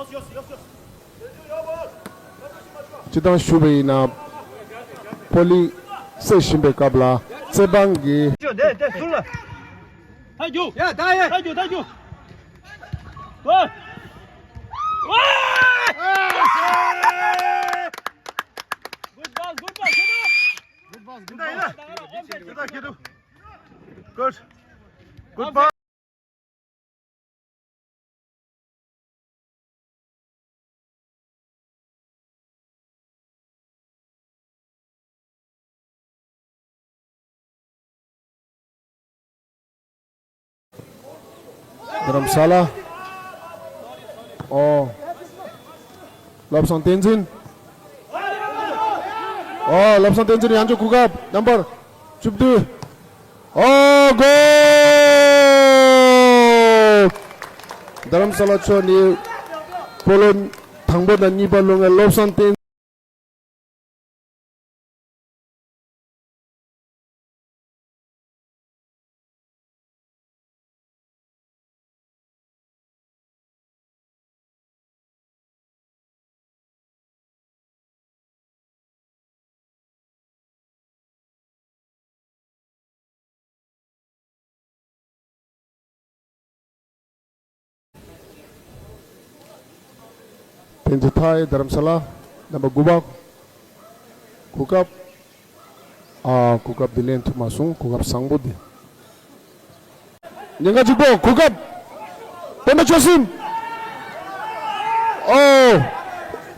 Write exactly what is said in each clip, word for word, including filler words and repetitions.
སྤྱིར་བཏང་ཞུས་པ་ཡིན་ན། སྤོ་ལོ་རྩེ་བཞིན་པའི་སྐབས་ལ་རྩེད་འབང་གི། Good pass, good pass. རྡ་རམ་ས་ལ། ཨོ། བློ་བཟང་བསྟན་འཛིན། ཨོ། བློ་བཟང་བསྟན་འཛིན་ཡང་བསྐྱར་གོ་སྐབས་རྣམ་པར་བཅུ་བདུན། ཨོ། གོལ། རྡ་རམ་ས་ལ་ཕྱོགས་ནས་སྤོ་ལོ་དང་པོ་དང་གཉིས་པ་བླུགས་མཁན་བློ་བཟང་བསྟན། བསྟན་འཛིན་མཐའ་ཡས་རྡ་རམ་ས་ལ། རྣམ་པ་དགུ་པ། གོ་སྐབས། ཨ། གོ་སྐབས་འདི་ལེན་ཐུབ་མ་སོང་། གོ་སྐབས་བཟང་པོ་འདི། ཉེན་ཁ་གཅིག་པོ་གོ་སྐབས། སྤུན་ཟླ་ཆོས་གསུམ། ཨོ།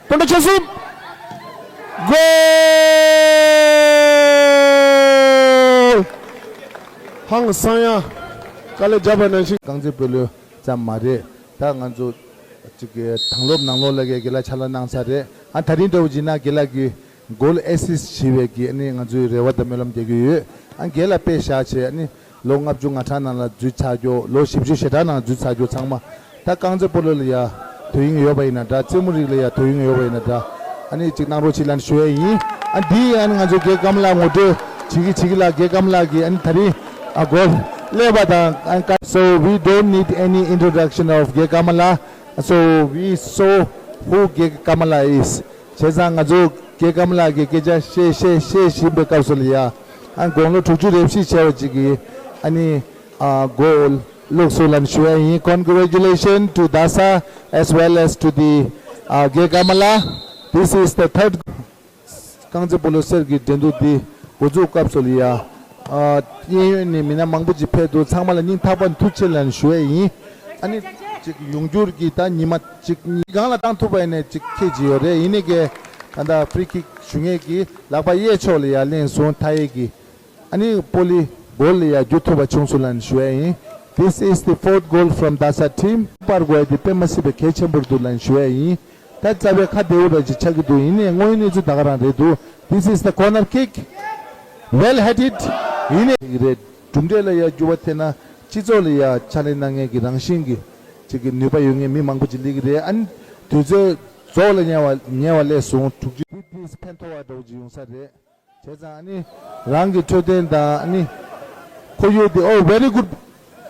སྤུན་ཟླ་ཆོས་གསུམ། གོལ། ཧང་སང་ཡ། དཀའ་ལས་བརྒྱབ་པ་ནང་བཞིན། རྐང་རྩེད་སྤོ་ལོ་ཙམ་མ་རེད། ད་ང་ཚོ་ཅིག་གི་དང་སློབ་ནང་ལོགས་ལ་གི་རྒན་ལགས་ཕྱག་ལས་གནང་ཚར་རེད། ཨ། ད་རིང་འདྲ་བོ་བྱས་ན་རྒན་ལགས་ཀྱི་གོལ་ཨེ་སིས་བྱེད་པའི་གི་ཨ་ནི་ང་ཚོའི་རེ་བ་དང་སྨོན་ལམ་རྒྱག་གི་ཡོད། ཨ། རྒན་ལགས་དཔེ་བཞག་བྱས་ཨ་ནི་ལོ་ལྔ་བཅུ་ང་གྲངས་ནང་ལ་འཛུལ་ཚར་རྒྱུ། ལོ་བཞི་བཅུ་ཞེ་གྲངས་ནང་འཛུལ་ཚར་རྒྱུ་ཚང་མ། ད་རྐང་རྩེད་སྤོ་ལོ་ལ་ཡ་དོ་དབྱིངས་ཡོད་པ་ཡིན་ན་འདྲ། རྩེད་མོ་རིགས་ལ་ཡ་དོ་དབྱིངས་ཡོད་པ་ཡིན་ན་འདྲ། ཨ་ནི་ཅིག་གནང་རོགས་བྱེད་ལབ་ཞུ་ཡ་ཡིན། ཨ། འདི་ཨ་ནི་ང་ཚོ་རྒན་ཀརྨ་ལགས་ངོ་སྤྲོད་བྱེད་ཀྱི་བྱེད་ཀྱི་ལ། རྒན་ཀརྨ་ལགས་ཀྱིས་ཨ་ནི་ད་རིང་ཨ་གོལ་སླེབས་པ་དང་། ཨ། So we don't need any introduction of རྒན་ཀརྨ་ལགས. So we saw who རྒན་ཀརྨ་ལགས is. བྱས་ཙང་ང་ཚོ་རྒན་ཀརྨ་ལགས་ཀྱི་སྐད་ཆ་བཤད་བཤད་བཤད་བཞིན་པའི་སྐབས་སུ་ལ་ཡ། ཨ། དགུང་ལོ་དྲུག་ཅུ་རེ་བཞི་བྱས་པ་ཅིག་གིས་ཨ་ནི་ཨ་གོལ་བླུགས་སོང་ལབ་ཞུ་ཡ་ཡིན། Congratulations to Dasa as well as to the ཨ་རྒན་ཀརྨ་ལགས. This is the third རྐང་རྩེད་སྤོ་ལོ་གསེར་གྱི་འགྲན་བསྡུར་འདི་འགོ་འཛུགས་སྐབས་སུ་ལ་ཡ། ཨ། གཡས་གཡོན་ནས་མི་སྣ་མང་པོ་ཅིག་ཕེབས་འདུག་ཚང་མ་ལ་སྙིང་ཐག་པ་ནས་ཐུགས་རྗེ་ཆེ་ལབ་ཞུ་ཡ་ཡིན། ཨ་ནི་ཅིག་ཡོང་འགྱུར་གྱི་ད་ཉི་མ་ཅིག་གཉིས་སྒང་ལ་བཏང་ཐུབ་པ་ཡིན་ན་ཅིག་ཁྱད་ཅིག་ཡོད་རེད། ཡིན་ནའི་གི་ད་ལྟ་ཕི་རི་ཀིག་ཞུ་མཁན་གྱིས་ལག་པ་གཡས་ཕྱོགས་ལ་ཡ་ལེན་སོང་། མཐའ་ཡས་ཀྱིས། ཨ་ནི་སྤོ་ལོ་གོལ་ལ་ཡ་བསྒྱུར་ཐུབ་པ་བྱུང་སོང་ལབ་ཞུ་ཡ་ཡིན། This is the fourth goal from Dasa team. པར་དགོས་དེ་དཔེ་མ་སྲིད་པའི་གལ་ཆེན་པོ་རེད་འདུག་ལབ་ཞུ་ཡ་ཡིན། ད་རྩ་བའི་ཁ་བདེ་བོ་འདྲ་ཅིག་ཆགས་ཀྱི་འདུག་ཡིན་ནའི་དངོས་ཡོད་གནས་ཚུལ་ད་ག་རང་རེད་འདུག This is the corner kick. Well headed. ཡིན་ནའི་རེད། གྲུབ་འབྲས་ལ་ཡ་འགྱུར་བ་ཐེབས་ན་སྤྱི་ཚོགས་ལ་ཡ་ཕྱག་ལས་གནང་མཁན་གྱི་རང་བཞིན་གྱི་ཅིག་གི་ནུས་པ་ཡོད་མཁན་མི་མང་པོ་ཅིག་སླེབས་ཀྱི་རེད། ཨ་ནི་དུས་ཚོད་རྫོགས་ལ་ཉེ་བ་ཉེ་བ་སླེབས་སོང་། དྲུག་ཅུ། This ཕན་ཐོགས་པ་འདྲ་བོ་ཅིག་ཡོང་ས་རེད། བྱས་ཙང་ཨ་ནི་རང་གི་འཕྲོད་བསྟེན་དང་ཨ་ནི་ཁོར་ཡུག་དེ། Oh, very good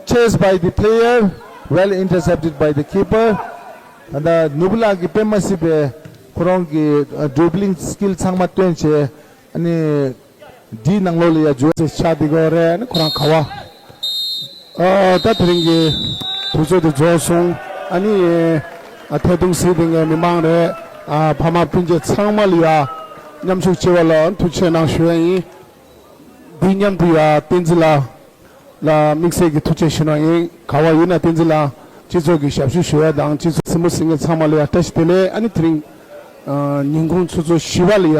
chase by the player, well intercepted by the keeper. ད་ལྟ་ནོར་བུ་ལགས་ཀྱིས་དཔེ་མ་སྲིད་པའི་ཁོ་རང་གི་dribbling skill ཚང་མ་སྟོན་བྱས། ཨ་ནི་འདིའི་ནང་ལོགས་ལ་ཡ་འཇུ་ཆགས་བསྡད་ཀྱི་ཡོད་རེད། ཨ་ནི་ཁོ་རང་ག་བ། ཨ། ད་དེ་རིང་གི་དུས་ཚོད་དེ་རྫོགས་སོང་། ཨ་ནི་ཨ་ཐད་གཏོང་གཟིགས་བསྡད་མཁན་མི་མང་རེད། ཨ། ཕ་མ་སྤུན་མཆེད་ཚང་མ་ལ་ཡ་མཉམ་ཞུགས་བྱས་པ་ལ་ཐུགས་རྗེ་ཆེ་གནང་ཞུ་ཡ་ཡིན། འདི་མཉམ་དུ་ཡ་བསྟན་འཛིན་ལགས་ལ་དམིགས་བསལ་གྱི་ཐུགས་རྗེ་ཆེ་གནང་ཡིན། ག་བ་ཡིན་ན་བསྟན་འཛིན་ལགས་སྤྱི་ཚོགས་ཀྱི་ཞབས་ཞུ་ཞུ་ཡ་དང་སྤྱི་ཚོགས་སྲིན་མོ་སྲིན་ངན་ཚང་མ་ལ་ཡ་བཀྲ་ཤིས་བདེ་ལེགས། ཨ་ནི་དེ་རིང་ཨ་ཉིན་གུང་ཆུ་ཚོད་བཞི་པ་ལ་ཡ་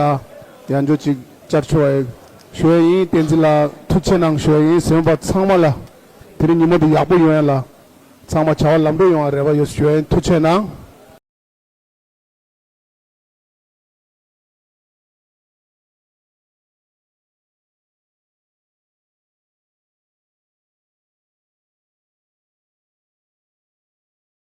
ཡང་འཇོག་ཅིག་བཅར་ཆོག་པ་ཞུ་ཡ་ཡིན། བསྟན་འཛིན་ལགས་ཐུགས་རྗེ་ཆེ་གནང་ཞུ་ཡ་ཡིན། གཟིགས་མོ་བ་ཚང་མ་ལ་དེ་རིང་ཉིན་མོ་འདི་ཡག་པོ་ཡོང་ཡ་ལ་ཚང་མ་བྱ་བ་ལམ་འགྲོ་ཡོང་བ་རེ་བ་ཡོད་ཞུ་ཡ་ཡིན། ཐུགས་རྗེ་ཆེ་གནང་།